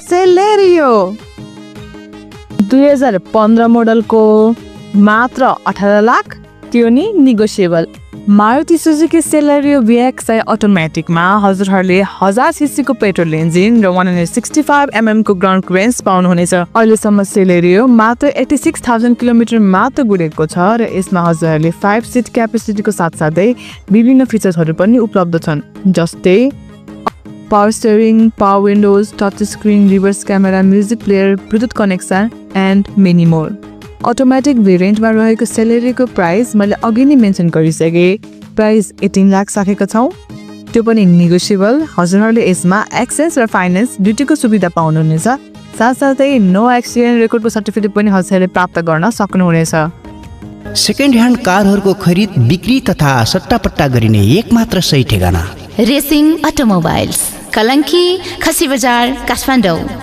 Celerio 2015 मोडलको मात्र 18 लाख, त्यो नि negotiable. Maruti Suzuki Celerio VX अटोमेटिकमा हजुरहरूले 1000 सीसीको पेट्रोल इन्जिन र 165 mm को ग्राउन्ड क्लियरेन्स पाउनुहुनेछ। अहिलेसम्म सेलेरियो मात्र 86,000 किलोमिटर मात्र गुडेको छ र यसमा हजुरहरूले 5 सिट क्यापेसिटीको साथसाथै विभिन्न फिचर्सहरू पनि उपलब्ध छन्, जस्तै power steering, power windows, touch screen, reverse camera, music player, bluetooth connection and many more. Automatic भेरिएन्टमा रहेको सेलेरियोको प्राइस मैले अघि नै मेन्सन गरिसकेँ, प्राइस 18 लाख राखेका छौँ, त्यो पनि निगोसिएबल। हजुरहरूले यसमा एक्सेस र फाइनेन्स दुईटैको सुविधा पाउनुहुनेछ। साथसाथै नो एक्सिडेन्ट रेकर्डको सर्टिफिकेट पनि हजुरहरूले प्राप्त गर्न सक्नुहुनेछ। सेकेन्ड ह्यान्ड कारहरूको खरिद, बिक्री तथा सट्टापट्टा गरिने एकमात्र सही ठेगाना रेसिङ अटोमोबाइल्स, कलङ्की, खसी बजार, काठमाडौँ।